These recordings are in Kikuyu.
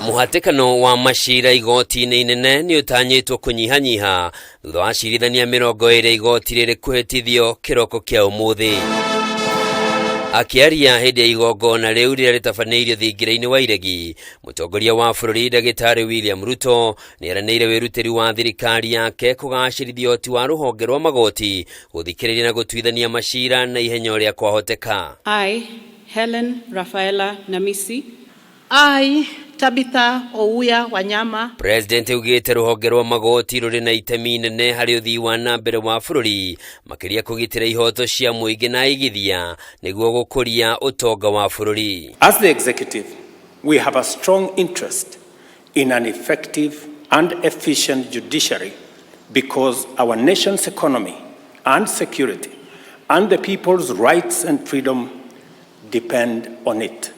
Mũhatĩkano wa macira igoti-inĩ inene nĩ ũtanyĩtwo kũnyihanyiha thutha wa acirithania 20 igoti rĩrĩ kũhĩtithio kĩroko kĩa ũmũthĩ. Akĩaria hĩndĩ ya igongona rĩu rĩrĩa rĩtabanĩirio thingira-inĩ wa Iregi, mũtongoria wa bũrũri Ndagĩtarĩ William Ruto nĩeranĩire wĩrutĩri wa thirikari yake kũgacĩrithia ũhoti wa rũhonge rwa magoti gũthikĩrĩria na gũtuithania macira na ihenya ũrĩa kwahoteka. I, Hellen Rafaela Namisi. I, Tabitha Ouya Wanyama. President augĩte rũhonge rwa magoti rũrĩ na itemi inene harĩ ũthii wa na mbere wa bũrũri, makĩria kũgitĩra ihoto cia mũingĩ na aigithia nĩguo gũkũria ũtonga wa bũrũri. As the executive, we have a strong interest in an effective and efficient judiciary because our nation's economy and security and the people's rights and freedom depend on it.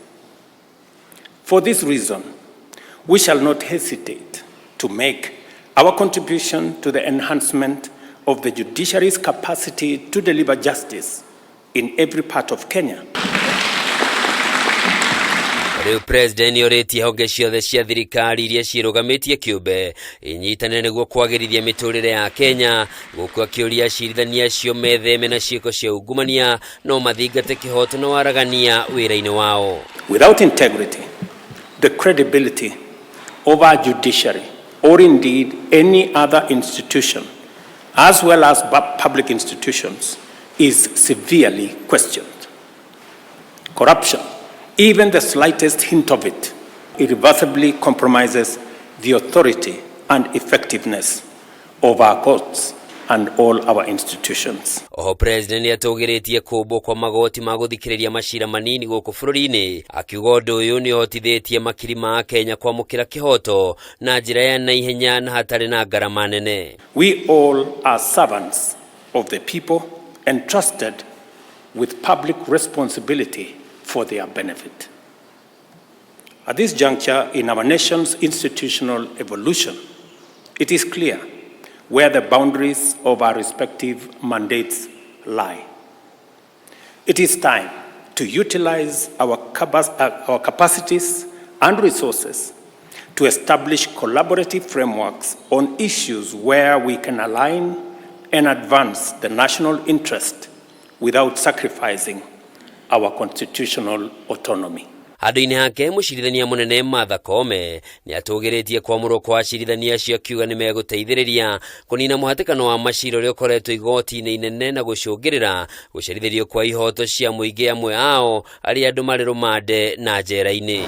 For this reason, we shall not hesitate to make our contribution to the enhancement of the judiciary's capacity to deliver justice in every part of Kenya. Rĩu President nĩorĩtie honge ciothe cia thirikari iria ciĩrũgamĩtie kĩũmbe inyitanĩre nĩguo kwagĩrithia mĩtũrĩre ya Kenya, gũkũ akĩũria acirithania acio metheme na ciĩko cia ungumania no mathingate kĩhoto na waragania wĩra-inĩ wao. Without integrity, the credibility of our judiciary or indeed any other institution, as well as public institutions, is severely questioned. Corruption, even the slightest hint of it, irreversibly compromises the authority and effectiveness of our courts and all our institutions. Oho President nĩatũgĩrĩtie kũmbwo kwa magoti ma gũthikĩrĩria macira manini gũkũ bũrũri-inĩ, akiuga ũndũ ũyũ nĩ ũhotithĩtie makiri ma Kenya kwamũkĩra kĩhoto na njĩra ya naihenya na hatarĩ na ngarama nene. We all are servants of the people entrusted with public responsibility for their benefit. At this juncture in our nation's institutional evolution, it is clear where the boundaries of our respective mandates lie. It is time to utilize our capacities and resources to establish collaborative frameworks on issues where we can align and advance the national interest without sacrificing our constitutional autonomy. Handũ-inĩ hake mũcirithania mũnene Martha Koome nĩatũgĩrĩtie kwamũrwo kwa acirithania acio, akiuga nĩmegũteithĩrĩria kũnina mũhatĩkano wa macira ũrĩa ũkoretwo igoti-inĩ inene na gũcũngĩrĩra gũcerithĩrio kwa ihoto cia mũingĩ, amwe ao arĩa andũ marĩ rũmande na njera-inĩ.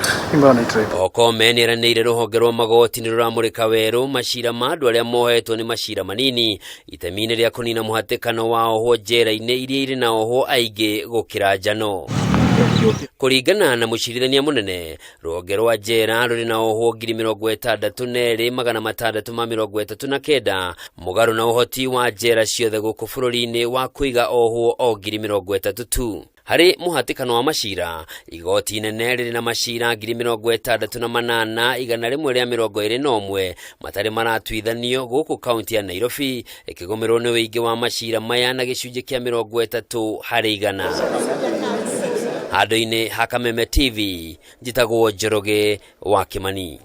O Koome nĩeranĩire rũhonge rwa magoti nĩ rũramũrĩka werũ macira ma andũ arĩa mohetwo nĩ macira manini itemi-inĩ rĩa kũnina mũhatĩkano wa ohwo njera-inĩ iria irĩ na ohwo aingĩ gũkĩra njano. Kũringana na mũcirithania mũnene, rũhonge rwa njera rũrĩ na ohwo 62,639, mũgarũ na ũhoti wa njera ciothe gũkũ bũrũri-inĩ wa kũiga ohwo o 30,000 tu. Harĩ mũhatĩkano wa macira, igoti inene rĩrĩ na macira 68,121 matarĩ maratuithanio, gũkũ kaunti ya Nairobi ĩkĩgũmĩrwo nĩ ũingĩ wa macira maya na gĩcunjĩ kĩa 30%. Handũ-inĩ ha Kameme TV, njĩtagwo Njoroge wa Kĩmani.